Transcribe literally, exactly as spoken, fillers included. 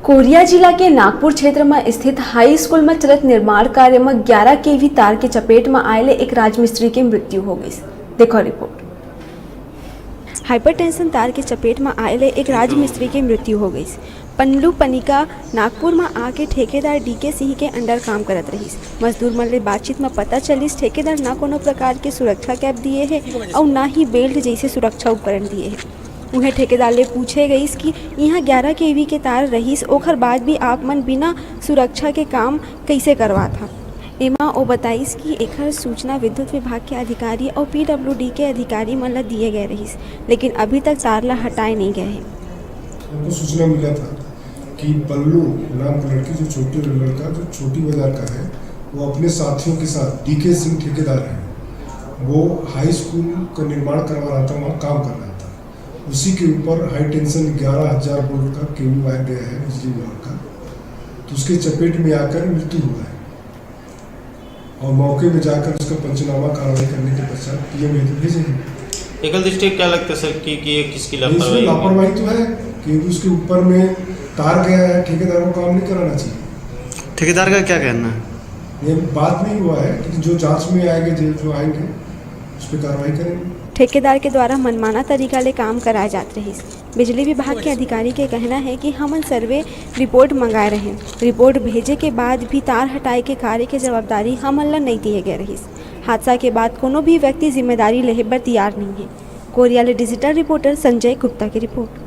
कोरिया जिला के नागपुर क्षेत्र म स्थित हाई स्कूल म चलत निर्माण कार्य म ग्यारह केवी तार के चपेट म आए ले एक राजमिस्त्री के मृत्यु हो गइस। देखो रिपोर्ट। हाइपरटेंशन तार के चपेट म आए ले एक राजमिस्त्री के मृत्यु हो गइस। पन्नू पनिका नागपुर म आके ठेकेदार डीके सिंह के अंडर काम करत रहिस। मजदूर मन ले बातचीत म पता चलिस, ठेकेदार ना कोनो प्रकार के सुरक्षा कैप दिए हे अउ ना ही बेल्ट जइसे सुरक्षा उपकरण दिए हे। उहें ठेकेदार ले पूछे गइस कि इहां ग्यारह केवी के तार रहिस, ओखर बाद भी आप मन बिना सुरक्षा के काम कइसे करवात हव? एमा ओ बताइस कि एखर सूचना विद्युत विभाग के अधिकारी अउ पीडब्ल्यूडी के अधिकारी मन ल दिए गए रहिस, लेकिन अभी तक तार ल हटाए नइ गए हे। हमको सूचना मिला था कि पल्लू नाम का लड़की, जो छोटी लड़का, जो छोटी बाजार का है, वो अपने साथियों के साथ, डीके सिंह ठेकेदार है, वो हाई स्कूल का निर्माण करवा रहा था, वहाँ काम कर रहा था। उसी के ऊपर हाई टेंशन ग्यारह हज़ार वोल्ट का केबल वायर गया है बिजली विभाग का, तो उसके चपेट में आकर मृत्यु हुआ है। और मौके में जाकर उसका पंचनामा कार्रवाई करने के पश्चात पीएम हेतु भेजे हैं। एकल दृष्टि क्या लगता है सर कि, कि ये किसकी इसमें लापरवाही है? लापरवाही तो है कि उसके ऊपर में तार गया है, ठेकेदार को काम नहीं कराना चाहिए। ठेकेदार का क्या कहना है? ये बात नहीं हुआ है, लेकिन जो जांच में आएंगे, जो, जो आएंगे, उस पर कार्रवाई करेंगे। ठेकेदार के द्वारा मनमाना तरीका ले काम कराए जात रहिस। बिजली विभाग के अधिकारी के कहना है कि हमन सर्वे रिपोर्ट मंगाए रहेन। रिपोर्ट भेजे के बाद भी तार हटाए के कार्य के जवाबदारी हमन ल नइ दिए गए रहिस। हादसा के बाद कोनो भी व्यक्ति जिम्मेदारी लेहे बर तैयार नइ हे। कोरिया ले डिजिटल रिपोर्टर संजय गुप्ता की रिपोर्ट।